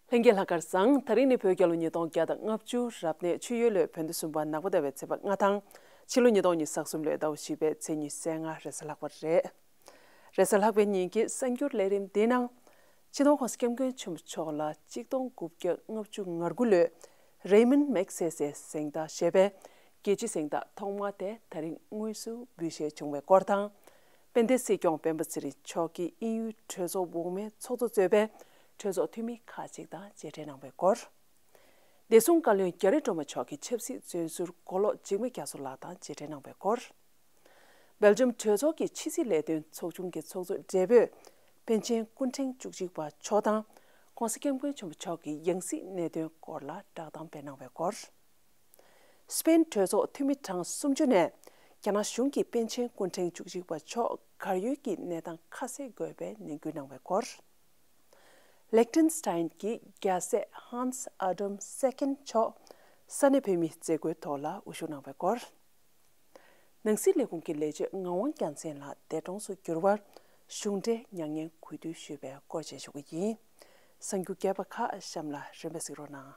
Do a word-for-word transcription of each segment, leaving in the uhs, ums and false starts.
ལྷན་རྒྱས་ལྷག་དཀར་བཟང་། དེ་རིང་ནི་བོད་རྒྱལ་ལོ་ཉིས་སྟོང་བརྒྱ་དང་ལྔ་བཅུ་རབ་གནས་ཆུ་ཡོས་ལོའི་བོད་ཟླ་གསུམ་པ་ནག་པ་ཟླ་བའི་ཚེས་པ་ལྔ་དང་། ཕྱི་ལོ་ཉིས་སྟོང་ཉི་ཤུ་རྩ་གསུམ་ལོའི་ཟླ་བ་བཞི་པའི་ཚེས་ཉི་ཤུ་རྩ་ལྔ་རེས་གཟའ་ལྷག་པ་རེད། རེས་གཟའ་ལྷག་པའི་ཉིན་གྱི་གསར་འགྱུར་ལས་རིམ་འདིའི་ནང་། སྤྱི་ནོར་༸གོང་ས་༸སྐྱབས་མགོན་ཆེན་པོ་མཆོག་ལ་གཅིག་སྟོང་དགུ་བརྒྱ་ལྔ་བཅུ་ང་དགུ་ལོའི་རེ་མན་མེག་སེ་སེ་གཟེངས་རྟགས་ཞེས་པའི་རྒྱལ་སྤྱིའི་གཟེངས་རྟགས་ཐོག་མ་དེ་ད་རིང་དངོས་སུ་འབུལ་བཞེས་བྱུང་བའི་སྐོར་དང་། དཔལ་ལྡན་སྲིད་སྐྱོང་སྤེན་པ་ཚེ་རིང་མཆོག་གིས་དབྱིན་ཡུལ་གྲོས་ཚོགས་འོག་མའི་ཚོགས་གཙོ་གཙོས་པའི་གྲོས་ཚོགས་འཐུས་མི་ཁག་ཅིག་དང་མཇལ་འཕྲད་གནང་བའི་སྐོར། བདེ་སྲུང་བཀའ་བློན་རྒྱ་རི་སྒྲོལ་མ་མཆོག་གིས་ཆབ་སྲིད་བཙོན་ཟུར་མགོ་ལོག་འཇིགས་མེད་རྒྱ་མཚོ་ལགས་དང་མཇལ་འཕྲད་གནང་བའི་སྐོར། སྦེལ་ཇམ་གྲོས་ཚོགས་ཀྱི་ཕྱི་སྲིད་ལས་དོན་ཚོགས་ཆུང་གི་ཚོགས་གཙོ་སྦྲེལ་པོས་པཎ་ཆེན་སྐུ་ཕྲེང་བཅུ་གཅིག་པ་མཆོག་དང་༸གོང་ས་༸སྐྱབས་མགོན་ཆེན་པོ་མཆོག་གི་ཡང་སྲིད་གནད་དོན་སྐོར་ལ་བསྒྲགས་གཏམ་སྤེལ་གནང་བའི་སྐོར། སི་པེན་གྲོས་ཚོགས་འཐུས་མི་གྲངས་སུམ་ཅུ་ནས་རྒྱ་ནག་གཞུང་གིས་པཎ་ཆེན་སྐུ་ཕྲེང་བཅུ་གཅིག་པ་མཆོག་གར་ཡོད་ཀྱི་གནས་སྟངས་ཁ་གསལ་དགོས་པའི་ནན་སྐུལ་གནང་བའི་སྐོར། ལེག་ཏན་སི་ཏན་གྱི་རྒྱལ་སྲས་ཧན་སི་ཨ་དོམ་སེ་ཀན་མཆོག་ས་གནས་བོད་མིའི་མཛད་སྒོའི་ཐོག་ལ་དབུ་བཞུགས་གནང་བའི་སྐོར། ནང་སྲིད་ལས་ཁུངས་ཀྱི་ལས་བྱེད་ངག་དབང་རྒྱལ་མཚན་ལགས་འདས་གྲོངས་སུ་གྱུར་བར་གཞུང་འབྲེལ་མྱ་ངན་གུས་འདུད་ཞུས་པའི་སྐོར་བཅས་ཞུ་གི་ཡིན། གསར་འགྱུར་རྒྱས་པ་ཁག་གཤམ་ལ་རིམ་པས་གཟིགས་རོགས་གནང་།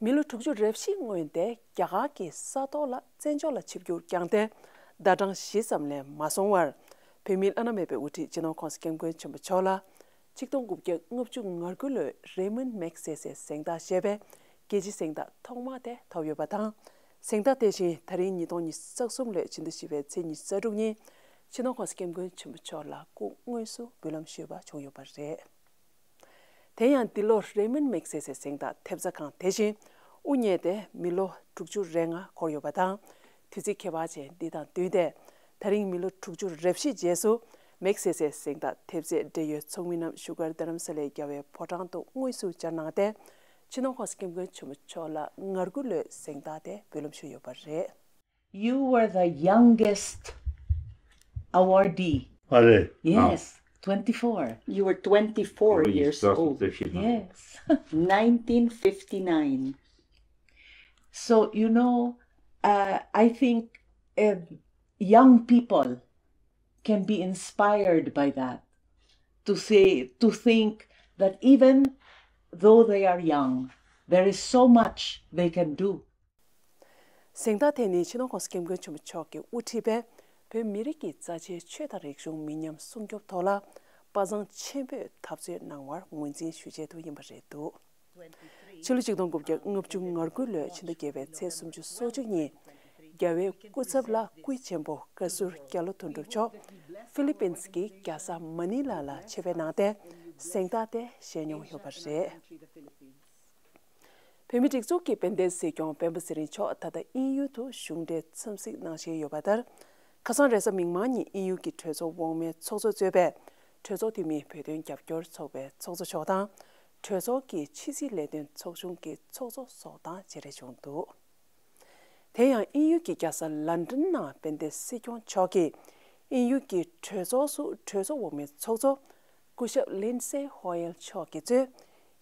མི་ལོ་དྲུག་ཅུ་རེ་བཞིའི་སྔོན་ཏེ་རྒྱ་གར་གྱི་ས་ཐོག་ལ་བཙན་བྱོལ་ལ་ཆིབས་བསྒྱུར་བསྐྱངས་ཏེ་ཟླ་གྲངས་བཞི་ཙམ་ལས་མ་སོང་བར། བོད་མིའི་བླ་ན་མེད་པའི་དབུ་ཁྲིད་སྤྱི་ནོར་༸གོང་ས་༸སྐྱབས་མགོན་ཆེན་པོ་མཆོག་ལ་གཅིག་སྟོང་དགུ་བརྒྱ་ལྔ་བཅུ་ང་དགུ་ལོའི་རེ་མན་མེག་སེ་སེ་གཟེངས་རྟགས་ཞེས་པའི་རྒྱལ་སྤྱིའི་གཟེངས་རྟགས་ཐོག་མ་དེ་ཐོབ་ཡོད་པ་དང་། གཟེངས་རྟགས་དེ་བཞིན་ད་རིང་ཉིས་སྟོང་ཉི་ཤུ་རྩ་གསུམ་ལོའི་ཕྱི་ཟླ་བཞི་པའི་ཚེས་ཉི་ཤུ་རྩ་དྲུག་ཉིན་སྤྱི་ནོར་༸གོང་ས་༸སྐྱབས་མགོན་ཆེན་པོ་མཆོག་ལ་སྐུ་དངོས་སུ་འབུལ་ལམ་ཞུས་པ་བྱུང་ཡོད་པ་རེད། དེ་ཡང་འདི་ལོར་རེ་མན་མེག་སེ་སེ་གཟེངས་རྟགས་ཐེབས་རྩ་ཁང་དེ་བཞིན་དབུ་བརྙེས་ཏེ་མི་ལོ་དྲུག་ཅུ་རེ་ལྔ་འཁོར་ཡོད་པ་དང་། དུས་ཚིགས་ཁྱད་པར་ཅན་འདི་དང་བསྟུན་ཏེ། ད་རིང་མི་ལོ་དྲུག་ཅུ་རེ་བཞི་རྗེས་སུ་མེག་སེ་སེ་གཟེངས་རྟགས་ཐེབས་རྩའི་འབྲེལ་ཡོད་ཚོགས་མི་རྣམས་བཞུགས་སྒར་རྡ་རམ་ས་ལའི་རྒྱལ་བའི་ཕོ་བྲང་དུ་དངོས་སུ་བཅར་གནང་སྟེ། སྤྱི་ནོར་༸གོང་ས་༸སྐྱབས་མགོན་ཆེན་པོ་མཆོག་ལ་ང་དགུ་ལོའི་གཟེངས་རྟགས་དེ་འབུལ་ལམ་ཞུས་ཡོད་པ་རེད། You were the youngest awardee. Yes, twenty-four. You were twenty-four years old. Yes. nineteen fifty-nine. So, you know, uh, I think uh, young people can be inspired by that. To say, to think that even though they are young, there is so much they can do. གཟེངས་རྟགས་དེ་ནི་སྤྱི་ནོར་༸གོང་ས་༸སྐྱབས་མགོན་ཆེན་པོ་མཆོག་གིས་དབུ་ཁྲིད་པའི་བོད་མི་རིགས་ཀྱི་རྩ་ཆེའི་ཆོས་དང་རིག་གཞུང་མི་ཉམས་སྲུང་སྐྱོབ་ཐོག་ལ་དཔའ་མཛངས་ཆེན་པོས་འཐབ་རྩོད་གནང་བར་ངོས་འཛིན་ཞུ་ཆེད་དུ་ཡིན་པ་རེད་འདུག་ཕྱི་ལོ་གཅིག་སྟོང་དགུ་བརྒྱ་ལྔ་བཅུ་ང་དགུ་ལོའི་ཕྱི་ཟླ་བརྒྱད་པའི་ཚེས་སུམ་ཅུ་སོ་གཅིག་ཉིན། རྒྱལ་བའི་སྐུ་ཚབ་ལ་སྐུའི་གཅེན་པོ་བཀའ་ཟུར་རྒྱ་ལོ་དོན་གྲུབ་མཆོག་ཧྥི་ལི་པིན་སི་གི་རྒྱལ་ས་མ་ནི་ལ་ལ་ཆེད་ཕེབས་གནང་སྟེ་གཟེངས་རྟགས་དེ་བཞེས་མྱོང་ཡོད་པ་རེད། བོད་མིའི་སྒྲིག་འཛུགས་ཀྱི་དཔལ་ལྡན་སྲིད་སྐྱོང་སྤེན་པ་ཚེ་རིང་མཆོག་ད་ལྟ་དབྱིན་ཡུལ་དུ་གཞུང་འབྲེལ་འཚམས་གཟིགས་གནང་བཞིན་ཡོད་པ་ལྟར། ཁ་སང་རེས་གཟའ་མིག་དམར་ཉིན་དབྱིན་ཡུལ་གྱི་གྲོས་ཚོགས་འོག་མའི་ཚོགས་གཙོ་གཙོས་པའི་གྲོས་ཚོགས་འཐུས་མི་བོད་དོན་རྒྱབ་སྐྱོར་ཚོགས་པའི་ཚོགས་གཙོ་མཆོག་དང་། གྲོས་ཚོགས་ཀྱི་ཕྱི་སྲིད་ལས་དོན་ཚོགས་ཆུང་གི་ཚོགས་གཙོ་སོགས་དང་མཇལ་འཕྲད་བྱུང་འདུག་དེ་ཡང་དབྱིན་ཡུལ་གྱི་རྒྱལ་ས་ལན་ཀྲན་ནང་དཔལ་ལྡན་སྲིད་སྐྱོང་མཆོག་གིས་དབྱིན་ཡུལ་གྱི་གྲོས་ཚོགས་སུ་གྲོས་ཚོགས་འོག་མའི་ཚོགས་གཙོ་སྐུ་ཞབས་ལིན་སེ་ཧོ་ཡལ་མཆོག་གིས་གཙོས་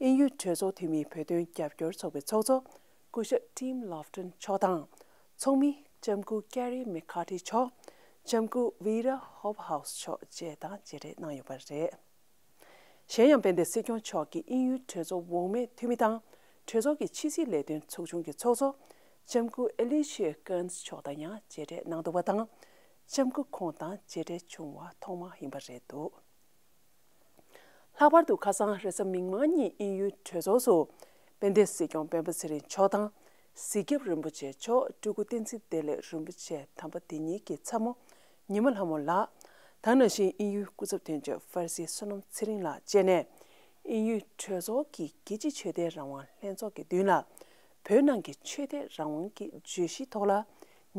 དབྱིན་ཡུལ་གྲོས་ཚོགས་འཐུས་མི་བོད་དོན་རྒྱབ་སྐྱོར་ཚོགས་པའི་ཚོགས་གཙོ་སྐུ་ཞབས་ཊིམ་ལོབ་ཏོན་མཆོག་དང་། ཚོགས་མི་ལྕམ་སྐུ་ཀེ་རི་མེག་ཁར་ཊི་མཆོག་ལྕམ་སྐུ་ཝི་ར་ཧོབ་ཧའུ་སི་མཆོག་བཅས་དང་མཇལ་འཕྲད་གནང་ཡོད་པ་རེད། གཞན་ཡང་དཔལ་ལྡན་སྲིད་སྐྱོང་མཆོག་གིས་དབྱིན་ཡུལ་གྲོས་ཚོགས་འོག་མའི་འཐུས་མི་དང་། གྲོས་ཚོགས་ཀྱི་ཕྱི་སྲིད་ལས་དོན་ཚོགས་ཆུང་གི་ཚོགས་གཙོ་ལྕམ་སྐུ་ཨེ་ལི་ཤི་ཀན་སི་མཆོག་དང་ཡང་མཇལ་འཕྲད་གནང་འདུག་པ་དང་། ལྕམ་སྐུ་ཁོང་དང་མཇལ་འཕྲད་བྱུང་བ་ཐོག་མ་ཡིན་པ་རེད་འདུག་ལྷག་པར་དུ་ཁ་སང་རེས་གཟའ་མིག་དམར་ཉིན་དབྱིན་ཡུལ་གྲོས་ཚོགས་སུ་དཔལ་ལྡན་སྲིད་སྐྱོང་སྤེན་པ་ཚེ་རིང་མཆོག་དང་། གཟིགས་སྐྱབས་རིན་པོ་ཆེ་མཆོག་སྤྲུལ་སྐུ་བསྟན་འཛིན་བདེ་ལེགས་རིན་པོ་ཆེ་དམ་པ་དེ་ཉིད་ཀྱི་ཚ་མོ་ཉི་མ་ལྷ་མོ་ལགས། ད་ག་ནང་བཞིན་དབྱིན་ཡུལ་སྐུ་ཚབ་དོན་གཅོད་ཧྥར་སི་བསོད་ནམས་ཚེ་རིང་ལགས་བཅས་ནས་དབྱིན་ཡུལ་གྲོས་ཚོགས་ཀྱི་རྒྱལ་སྤྱིའི་ཆོས་དད་རང་དབང་ལྷན་ཚོགས་ཀྱི་མདུན་ལ་བོད་ནང་གི་ཆོས་དད་རང་དབང་གི་བརྗོད་གཞི་ཐོག་ལ་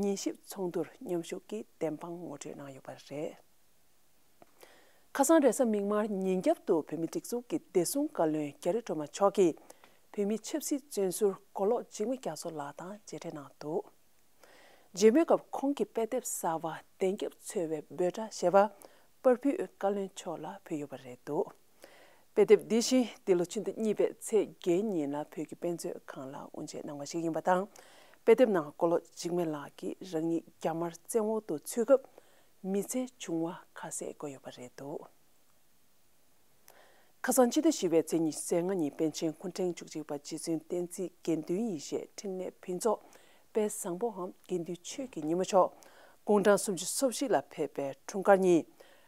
ཉན་ཞིབ་ཚོགས་འདུར་མཉམ་ཞུགས་ཀྱིས་བདེན་དཔང་ངོ་སྤྲོད་གནང་ཡོད་པ་རེད། ཁ་སང་རེས་གཟའ་མིག་དམར་ཉིན་རྒྱབ་ཏུ་བོད་མིའི་སྒྲིག་འཛུགས་ཀྱི་བདེ་སྲུང་བཀའ་བློན་རྒྱ་རི་སྒྲོལ་མ་མཆོག་གིས་བོད་མིའི་ཆབ་སྲིད་བཙོན་ཟུར་མགོ་ལོག་འཇིགས་མེད་རྒྱ་མཚོ་ལགས་དང་མཇལ་འཕྲད་གནང་འདུག་མཇལ་མོལ་སྐབས་ཁོང་གིས་དཔེ་དེབ་གསར་པ་བདེན་རྒྱབ་འཚོལ་བའི་འབོད་སྒྲ་ཞེས་པ་ པར་ཕུད་བཀའ་བློན་མཆོག་ལ་ཕུལ་ཡོད་པ་རེད་འདུག་དཔེ་དེབ་འདི་བཞིན་འདི་ལོ་ཕྱི་ཟླ་གཉིས་པའི་ཚེས་བརྒྱད་ཉིན་ལ་བོད་ཀྱི་དཔེ་མཛོད་ཁང་ལ་དབུ་འབྱེད་གནང་བ་ཞིག་ཡིན་པ་དང་། དཔེ་དེབ་ནང་སྐུ་ལོ་འཇིགས་མེད་ལགས་ཀྱིས་རང་ཉིད་རྒྱ་དམར་བཙན་འོག་ཏུ་ཚུད་སྐབས་མི་ཚེའི་བྱུང་བ་ཁ་གསལ་བཀོད་ཡོད་པ་རེད་འདུག་ཁ་སང་ཕྱི་ཟླ་བཞི་པའི་ཚེས་ཉི་ཤུ་རྩ་ལྔ་ཉིན་པཎ་ཆེན་སྐུ་ཕྲེང་བཅུ་གཅིག་པ་རྗེ་བཙུན་བསྟན་འཛིན་དགེ་འདུན་ཡེ་ཤེས་འཕྲིན་ལས་ཕུན་ཚོགས་དཔལ་བཟང་པོའམ་དགེ་འདུན་ཆོས་ཀྱི་ཉི་མ་མཆོག་དགུང་གྲངས་སུམ་ཅུ་སོ་བཞི་ལ་ཕེབས་པའི་འཁྲུངས་སྐར་ཉིན།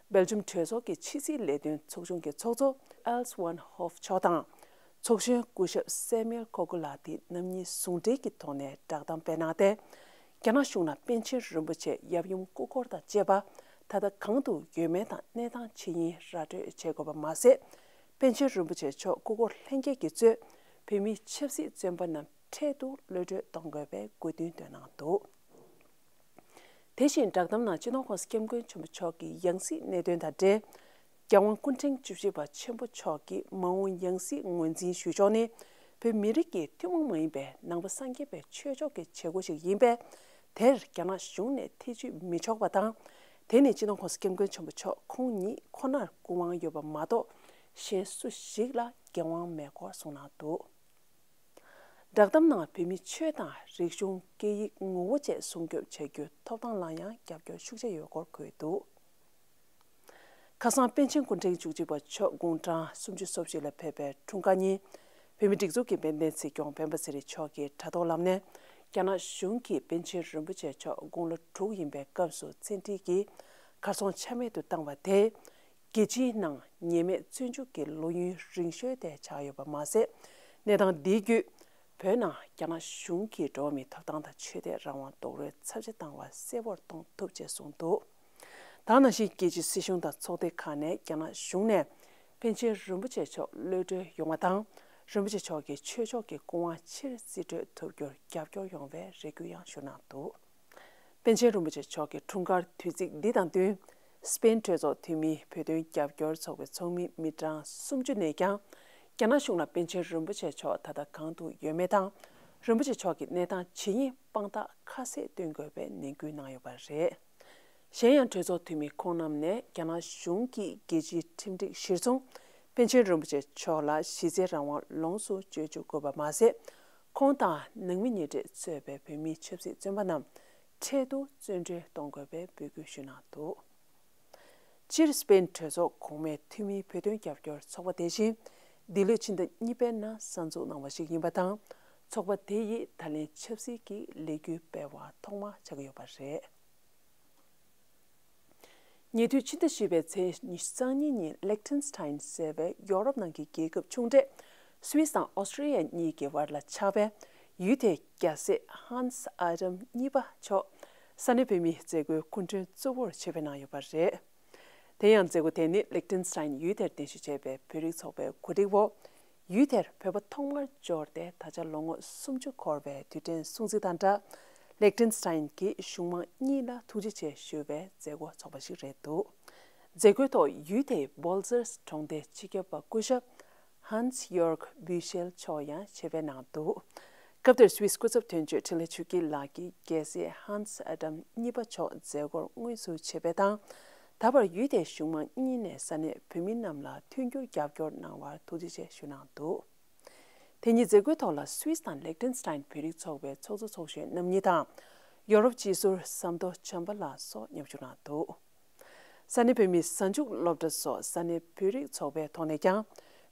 སྦེལ་ཇམ་གྲོས་ཚོགས་ཀྱི་ཕྱི་སྲིད་ལས་དོན་ཚོགས་ཆུང་གི་ཚོགས་གཙོ་ཨེལ་སི་ཝན་ཧོབ་མཆོག་དང་། ཚོགས་གཞོན་སྐུ་ཞབས་སེ་མིའལ་ཀོ་གུ་ལགས་དེ་རྣམ་གཉིས་ཟུང་འབྲེལ་གྱི་ཐོག་ནས་བསྒྲགས་གཏམ་སྤེལ་གནང་སྟེ། རྒྱ་ནག་གཞུང་ལ་པཎ་ཆེན་རིན་པོ་ཆེ་ཡབ་ཡུམ་སྐུ་འཁོར་དང་བཅས་པ་ད་ལྟ་གང་དུ་ཡོད་མེད་དང་གནས་སྟངས་ཇི་ཡིན་ར་སྤྲོད་བྱེད་དགོས་པ་མ་ཟད། པཎ་ཆེན་རིན་པོ་ཆེ་མཆོག་སྐུ་འཁོར་ལྷན་རྒྱས་ཀྱིས་གཙོས་བོད་མིའི་ཆབ་སྲིད་བཙོན་པ་རྣམས་འཕྲལ་དུ་གློད་གྲོལ་གཏོང་དགོས་པའི་དགོས་འདུན་བཏོན་གནང་འདུག་དེ་བཞིན་བསྒྲགས་གཏམ་ནང་སྤྱི་ནོར་༸གོང་ས་༸སྐྱབས་མགོན་ཆེན་པོ་མཆོག་གི་ཡང་སྲིད་གནད་དོན་དང་འབྲེལ། རྒྱལ་དབང་སྐུ་ཕྲེང་བཅུ་བཞི་པ་ཆེན་པོ་མཆོག་གིས་མ་འོངས་ཡང་སྲིད་ངོས་འཛིན་ཞུ་ཕྱོགས་ནི། བོད་མི་རིགས་ཀྱི་ཐུན་མོང་མ་ཡིན་པའི་ནང་པ་སངས་རྒྱས་པའི་ཆོས་ཕྱོགས་ཀྱི་བྱེད་སྒོ་ཞིག་ཡིན་པས། དེར་རྒྱ་ནག་གཞུང་ནས་ཐེ་ཇུས་མི་ཆོག་པ་དང་། དེ་ནི་སྤྱི་ནོར་༸གོང་ས་༸སྐྱབས་མགོན་ཆེན་པོ་མཆོག་ཁོང་ཉིད་ཁོ་ནར་སྐུ་དབང་ཡོད་པ་མ་གཏོགས། གཞན་སུ་ཞིག་ལ་འགན་དབང་མེད་སྐོར་གསུངས་གནང་འདུག་བསྒྲགས་གཏམ་ནང་བོད་མིའི་ཆོས་དང་རིག་གཞུང་། སྐད་ཡིག་ངོ་བོ་བཅས་སྲུང་སྐྱོབ་བྱ་རྒྱུའི་ཐོབ་ཐང་ལ་ཡང་རྒྱབ་སྐྱོར་ཤུགས་ཆེ་ཡོད་སྐོར་འཁོད་འདུག་ཁ་སང་པཎ་ཆེན་སྐུ་ཕྲེང་བཅུ་གཅིག་པ་མཆོག་དགུང་གྲངས་སུམ་ཅུ་སོ་བཞི་ལ་ཕེབས་པའི་འཁྲུངས་སྐར་ཉིན། བོད་མིའི་སྒྲིག་འཛུགས་ཀྱི་དཔལ་ལྡན་སྲིད་སྐྱོང་སྤེན་པ་ཚེ་རིང་མཆོག་གིས་དྲ་ཐོག་ལམ་ནས། རྒྱ་ནག་གཞུང་གིས་པཎ་ཆེན་རིན་པོ་ཆེ་མཆོག་དགུང་ལོ་དྲུག་ཡིན་པའི་སྐབས་སུ་བཙན་ཁྲིད་ཀྱིས་གར་སོང་ཆ་མེད་དུ་བཏང་བ་དེས། རྒྱལ་སྤྱིའི་ནང་ཉེས་མེད་བཙོན་འཇུག་གི་ལོ་ཡུན་རིང་ཤོས་དེ་ཆགས་ཡོད་པ་མ་ཟད། གནས་སྟངས་འདི་བརྒྱུད། བོད་ནང་རྒྱ་ནག་གཞུང་གིས་འགྲོ་བ་མིའི་ཐོབ་ཐང་དང་ཆོས་དད་རང་དབང་རྡོག་རོལ་ཚབས་ཆེ་བཏང་བ་གསལ་བོར་མཐོང་ཐུབ་ཅེས་གསུངས་འདུག་ད་ནང་བཞིན་རྒྱལ་སྤྱིའི་སྲིད་གཞུང་དང་ཚོགས་སྡེ་ཁག་ནས་རྒྱ་ནག་གཞུང་ནས་པཎ་ཆེན་རིན་པོ་ཆེ་མཆོག་གློད་གྲོལ་ཡོང་བ་དང་། རིན་པོ་ཆེ་མཆོག་གི་ཆོས་ཕྱོགས་ཀྱི་སྐུ་དབང་ཕྱིར་རྩིས་སྤྲོད་ཐུབ་རྒྱུར་རྒྱབ་སྐྱོར་ཡོང་བའི་རེ་སྐུལ་ཡང་ཞུ་གནང་འདུག་པཎ་ཆེན་རིན་པོ་ཆེ་མཆོག་གི་འཁྲུངས་སྐར་དུས་ཚིགས་འདི་དང་བསྟུན། སྤེན་གྲོས་ཚོགས་འཐུས་མིའི་བོད་དོན་རྒྱབ་སྐྱོར་ཚོགས་པའི་ཚོགས་མི་མི་གྲངས་སུམ་ཅུ་ནས་ཀྱང་། རྒྱ་ནག་གཞུང་ལ་པཎ་ཆེན་རིན་པོ་ཆེ་མཆོག་ད་ལྟ་གང་དུ་ཡོད་མེད་དང་། རིན་པོ་ཆེ་མཆོག་གི་གནས་སྟངས་ཇི་ཡིན་དཔང་རྟགས་ཁ་གསལ་སྟོན་དགོས་པའི་ནན་སྐུལ་གནང་ཡོད་པ་རེད། གཞན་ཡང་གྲོས་ཚོགས་འཐུས་མི་ཁོང་རྣམས་ནས་རྒྱ་ནག་གཞུང་གིས་རྒྱལ་སྤྱིའི་ཁྲིམས་སྒྲིག་གཞིར་བཟུང་། པཎ་ཆེན་རིན་པོ་ཆེ་མཆོག་ལ་གཞི་རྩའི་རང་དབང་ལོངས་སུ་སྤྱོད་བཅུག་དགོས་པ་མ་ཟད། ཁོང་དང་ནང་མི་ཉེ་འབྲེལ་གཙོས་པའི་བོད་མིའི་ཆབ་སྲིད་བཙོན་པ་རྣམས་འཕྲལ་དུ་བཙོན་གྲོལ་གཏོང་དགོས་པའི་འབོད་སྐུལ་ཞུས་གནང་འདུག་སྤྱིར་སྤེན་གྲོས་ཚོགས་གོང་མའི་འཐུས་མིའི་བོད་དོན་རྒྱབ་སྐྱོར་ཚོགས་པ་དེ་བཞིན། འདི་ལོའི་ཕྱི་ཟླ་གཉིས་པའི་ནང་གསར་འཛུགས་གནང་བ་ཞིག་ཡིན་པ་དང་། ཚོགས་པ་དེ་ཡིས་ད་ལན་ཆབ་སྲིད་ཀྱི་ལས་འགུལ་སྤེལ་བ་ཐོག་མ་ཆགས་ཀྱི་ཡོད་པ་རེད། ཉེ་དུས་ཕྱི་ཟླ་བཞི་པའི་ཚེས་ཉི་ཤུ་རྩ་གཉིས་ཉིན་ལེག་ཏན་སི་ཐན་ཟེར་བའི་ཡོ་རོབ་ནང་གི་རྒྱལ་ཁབ་ཆུང་གྲས་སུད་སི་དང་ཨོ་སི་ཀྲི་ཡ་གཉིས་ཀྱི་བར་ལ་ཆགས་པའི་ཡུལ་དེའི་རྒྱལ་སྲས་ཧན་སི་ཨ་ཏམ་གཉིས་པ་མཆོག་ས་གནས་བོད་མིའི་མཛད་སྒོའི་སྐུ་མགྲོན་གཙོ་བོར་ཆེད་ཕེབས་གནང་ཡོད་པ་རེད། དེ་ཡང་མཛད་སྒོ་དེ་ནི་ལེག་ཏན་སི་ཐན་ཡུལ་དེར་གདན་ཞུ་བྱས་པའི་བོད་རིགས་ཚོགས་པའི་གོ་སྒྲིག་འོག་ཡུལ་དེར་བོད་པ་ཐོག་མར་འབྱོར་ཏེ་ད་ཆ་ལོ་ངོ་སུམ་ཅུ་འཁོར་བའི་དུས་དྲན་སྲུང་བརྩི་དང་སྦྲགས། ལེག་ཏན་སི་ཐན་གྱི་གཞུང་མང་གཉིས་ལ་ཐུགས་རྗེ་ཆེ་ཞུ་བའི་མཛད་སྒོ་ཚོགས་པ་ཞིག་རེད་འདུག་མཛད་སྒོའི་ཐོག་ཡུལ་དེའི་བོལ་ཛར་གྲོང་སྡེའི་སྤྱི་ཁྱབ་པ་སྐུ་ཞབས་ཧན་སི་ཡོརག་བུ་ཤེལ་མཆོག་ཡང་ཆེད་ཕེབས་གནང་འདུག་སྐབས་དེར་སུད་སི་སྐུ་ཚབ་དོན་གཅོད་འཕྲིན་ལས་ཆོས་སྐྱིད་ལགས་ཀྱིས་རྒྱལ་སྲས་ཧན་སི་ཨ་ཏམ་གཉིས་པ་མཆོག་མཛད་སྒོར་དངོས་སུ་ཆེད་ཕེབས་དང་། ད་བར་ཡུལ་དེའི་གཞུང་མང་གཉིས་ནས་ས་གནས་བོད་མི་རྣམས་ལ་མཐུན་འགྱུར་རྒྱབ་སྐྱོར་གནང་བར་ཐུགས་རྗེ་ཆེ་ཞུ་གནང་འདུག་དེ་ཉིན་མཛད་སྒོའི་ཐོག་ལ་སུད་སི་དང་ལེག་ཏན་སི་ཐན་བོད་རིགས་ཚོགས་པའི་ཚོགས་གཙོ་ཚོགས་གཞོན་རྣམ་གཉིས་དང་། ཡོ་རོབ་སྤྱི་ཟུར་ཟམ་མདོ་བྱམས་པ་ལགས་སོགས་མཉམ་ཞུགས་གནང་འདུག་ས་གནས་བོད་མིའི་གཟའ་མཇུག་སློབ་གྲྭ་སོགས་ས་གནས་བོད་རིགས་ཚོགས་པའི་ཐོག་ནས་ཀྱང་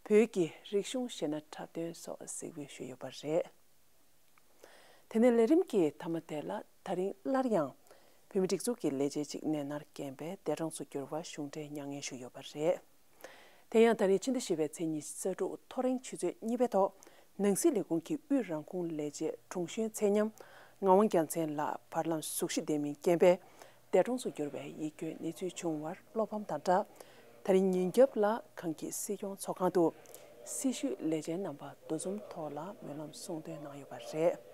བོད་ཀྱི་རིག་གཞུང་གཞས་སྣ་འཁྲབ་སྟོན་སོགས་གཟིགས་འབུལ་ཞུས་ཡོད་པ་རེད། དེ་ནས་ལས་རིམ་གྱི་མཐའ་མ་དེ་ལ་ད་རིང་སླར་ཡང་བོད་མིའི་སྒྲིག་འཛུགས་ཀྱི་ལས་བྱེད་ཅིག་ནད་མནར་རྐྱེན་པས་འདས་གྲོངས་སུ་གྱུར་བར་གཞུང་འབྲེལ་མྱ་ངན་ཞུས་ཡོད་པ་རེད། དེ་ཡང་ད་རིང་ཕྱི་ཟླ་བཞི་པའི་ཚེས་ཉི་ཤུ་རྩ་དྲུག་ཐོ་རེངས་ཆུ་ཚོད་གཉིས་པའི་ཐོག་ནང་སྲིད་ལས་ཁུངས་ཀྱི་དབུས་རང་ཁོངས་ལས་བྱེད་དྲུང་གཞོན་ཚད་མཉམ་ངག་དབང་རྒྱལ་མཚན་ལགས་བར་ལམ་གཟུགས་གཞི་ལྡན་མིན་རྐྱེན་པས་འདས་གྲོངས་སུ་གྱུར་བའི་ཡིད་སྐྱོའི་གནས་ཚུལ་བྱུང་བར་བློ་ཕམ་དང་སྦྲགས། ད་རིང་ཉིན་རྒྱབ་ལ་གངས་སྐྱིད་སྲིད་སྐྱོང་ཚོགས་ཁང་དུ་སྲི་ཞུའི་ལས་བྱེད་རྣམ་པ་འདུ་འཛོམས་ཐོག་ལ་སྨོན་ལམ་གསུང་འདོན་གནང་ཡོད་པ་རེད།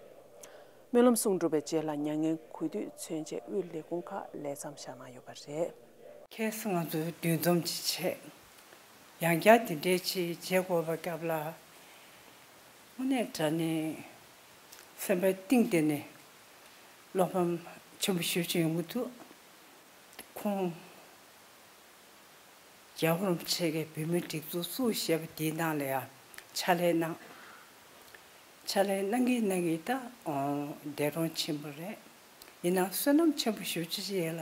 སྨོན་ལམ་གསུང་གྲུབ་པའི་རྗེས་ལ་མྱ་ངན་གུས་འདུད་མཚོན་ཆེད་དབུས་ལས་ཁུངས་ཁག་ལས་མཚམས་བཞག་གནང་ཡོད་པ་རེད། ཁ་སང་ང་ཚོ་འདུ་འཛོམས་ཅིག་བྱས། ཡང་བསྐྱར་དེ་འདྲའི་ཅིག་བྱེད་དགོས་པ་སྐབས་ལ། དངོས་གནས་དྲང་གནས་སེམས་པའི་གཏིང་དེ་ནས་བློ་ཕམ་ཆེན་པོ་ཞེ་པོ་ཅིག་ཡོང་གི་འདུག་ཁོང་ རྒྱལ་བ་རིན་པོ་ཆེ་གིས་བོད་མིའི་སྒྲིག་འཛུགས་བཙུགས་ཞེས་པ་འདིའི་ནང་ལ་ཡང་ཕྱག་ལས་གནང་། ཕྱག་ལས་གནང་གིན་གནང་གིན་ད་འདས་གྲོངས་ཕྱིན་པ་རེད། ཡིན་ནའང་བསོད་ནམས་ཆེན་པོ་ཞེ་པོ་ཅིག་ཡིན་ལ།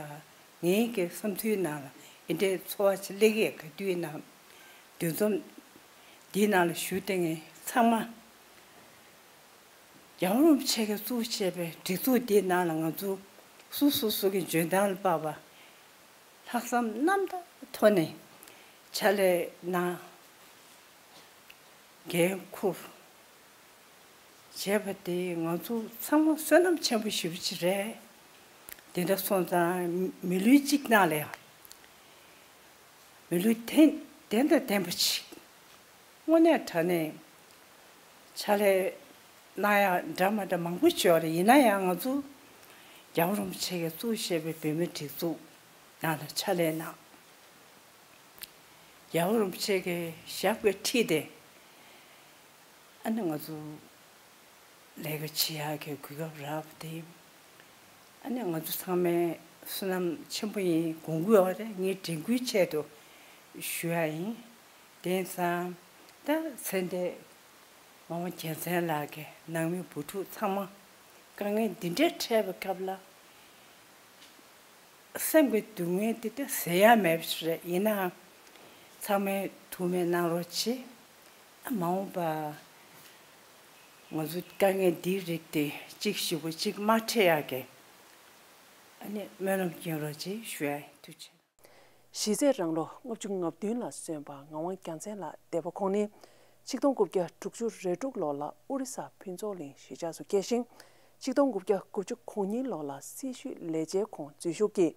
ངའི་གི་བསམ་ཚུལ་ནང་ལ་འདི་འདྲའི་ཚོར་བ་ཅིག་སླེབས་ཀྱི་ཡོད། ག་དུས་ཡིན་ནའང་འདུ་འཛོམས་འདིའི་ནང་ལ་ཞུགས་བསྡད་མཁན་ཚང་མ། རྒྱལ་བ་རིན་པོ་ཆེ་གིས་བཙུགས་བྱས་པའི་སྒྲིག་འཛུགས་འདིའི་ནང་ལ་ང་ཚོ་སོ་སོ་སོ་གི་འཇོན་ཐང་ལ་དཔག་པ། ལྷག་བསམ་རྣམ་དག་ཐོག་ནས་ཕྱག་ལས་གནང་། འགན་འཁུར་བྱས་པ་དེ་ང་ཚོ་ཚང་མ་བསོད་ནམས་ཆེན་པོ་ཞེ་པོ་ཅིག་རེད། དེ་འདྲ་སོང་ཙང་མི་ལུས་གཅིག་ནང་ལ་ཡང་མི་ལུས་དེ་དེ་དང་ལྡན་པ་ཅིག་དངོས་གནས་དྲང་གནས་ཕྱག་ལས་གནང་ཡག་འདྲ་མ་འདྲ་མང་པོ་བྱས་རེད། ཡིན་ན་ཡང་ང་ཚོ་རྒྱལ་བ་རིན་པོ་ཆེ་གིས་བཙུགས་བཞག་པའི་བོད་མིའི་སྒྲིག་འཛུགས་ནང་ལ་ཕྱག་ལས་གནང་། རྒྱལ་བ་རིན་པོ་ཆེ་གི་ཞབས་ཀྱི་འཁྲིས་དེ་ཨ་ནི་ང་ཚོ་ལས་ཀ་བྱེད་ཡག་གི་གོ་སྐབས་རག་པ་དེ། ཨ་ནི་ང་ཚོ་ཚང་མའི་བསོད་ནམས་ཆེན་པོ་ཡིན། དགོངས་ཀྱི་ཡོད་རེད། ངས་དྲན་སྐུལ་ཆེད་དུ་ཞུ་ཡག་ཡིན། དེང་སང་ད་ཚེ་འདས་ངག་དབང་རྒྱལ་མཚན་ལགས་ཀྱི་ནང་མི་བུ་ཕྲུག་ཚང་མ་དཀའ་ངལ་འདི་འདྲས་འཕྲད་པའི་སྐབས་ལ། སེམས་ཀྱི་སྡུག་བསྔལ་དེ་དེ་ཟེར་ཡག་མེད་པ་ཞིག་རེད། ཡིན་ནའང་ཚང་མས་ཐུགས་སྨོན་གནང་རོགས་བྱེད། ཨ་མ་འོངས་པ་ང་ཚོ་དཀའ་ངལ་འདིའི་རིགས་དེ་གཅིག་ཞུ་བ་གཅིག་མ་འཕྲད་ཡག་གི་ཨ་ནི་སྨོན་ལམ་སྐྱོན་རོགས་བྱེད་ཞུ་ཡག་ཡིན། ཐུགས་རྗེ་ཆེ། གཞིས་རྩེ་རང་ལོ་ལྔ་བཅུ་ང་བདུན་ལ་སོན་པ་ངག་དབང་རྒྱལ་མཚན་ལགས་འདས་པ་ཁོང་ནི་ཆིག་སྟོང་དགུ་བརྒྱ་དྲུག་ཅུ་རེ་དྲུག་ལོ་ལ་ཨོ་རི་ས་ཕུན་ཚོགས་གླིང་གཞིས་ཆགས་སུ་སྐྱེས་ཤིང་། ཆིག་སྟོང་དགུ་བརྒྱ་དགུ་བཅུ་གོ་གཉིས་ལོ་ལ་སྲི་ཞུའི་ལས་བྱེད་ཁོངས་འཛུལ་ཞུགས་ཀྱིས་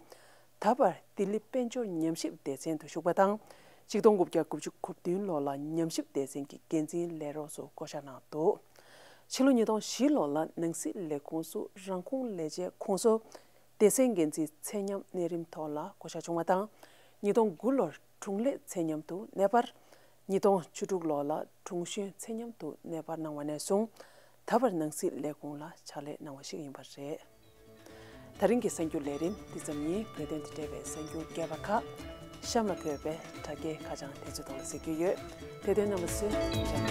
ད་བར་ལྡི་ལི་དཔལ་འབྱོར་ཉམས་ཞིབ་སྡེ་ཚན་དུ་ཞུགས་པ་དང་། ཆིག་སྟོང་དགུ་བརྒྱ་དགུ་བཅུ་གོ་བདུན་ལོ་ལ་ཉམས་ཞིབ་སྡེ་ཚན་གྱི་འགན་འཛིན་ལས་རོགས་སུ་བསྐོ་གཞག་གནང་འདུག་ཕྱི་ལོ་ཉིས་སྟོང་བཞི་ལོ་ལ་ནང་སྲིད་ལས་ཁུངས་སུ་རང་ཁོངས་ལས་བྱེད་ཁོངས་སུ་སྡེ་ཚན་འགན་འཛིན་ཚད་མཉམ་གནས་རིམ་ཐོག་ལ་བསྐོ་གཞག་བྱུང་བ་དང་། ཉིས་སྟོང་དགུ་ལོར་དྲུང་ལས་ཚད་མཉམ་དུ་གནས་སྤར། ཉིས་སྟོང་བཅུ་དྲུག་ལོ་ལ་དྲུང་གཞོན་ཚད་མཉམ་དུ་གནས་སྤར་གནང་བ་ནས་བཟུང་ད་བར་ནང་སྲིད་ལས་ཁུངས་ལ་ཕྱག་ལས་གནང་བ་ཞིག་ཡིན་པ་རེད། ད་རིང་གི་གསར་འགྱུར་ལས་རིམ་འདི་ཙམ་ཡིན། བོད་དོན་དང་འབྲེལ་བའི་གསར་འགྱུར་རྒྱས་པ་ཁག་གཤམ་ལ་འཁོད་པའི་དྲ་རྒྱའི་ཁ་བྱང་དེ་ཚོའི་ཐོག་ལ་གཟིགས་རྒྱུ་ཡོད། དེ་དོན་རྣམ་པ་ཚོས་མཇལ་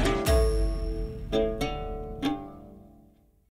ཁ།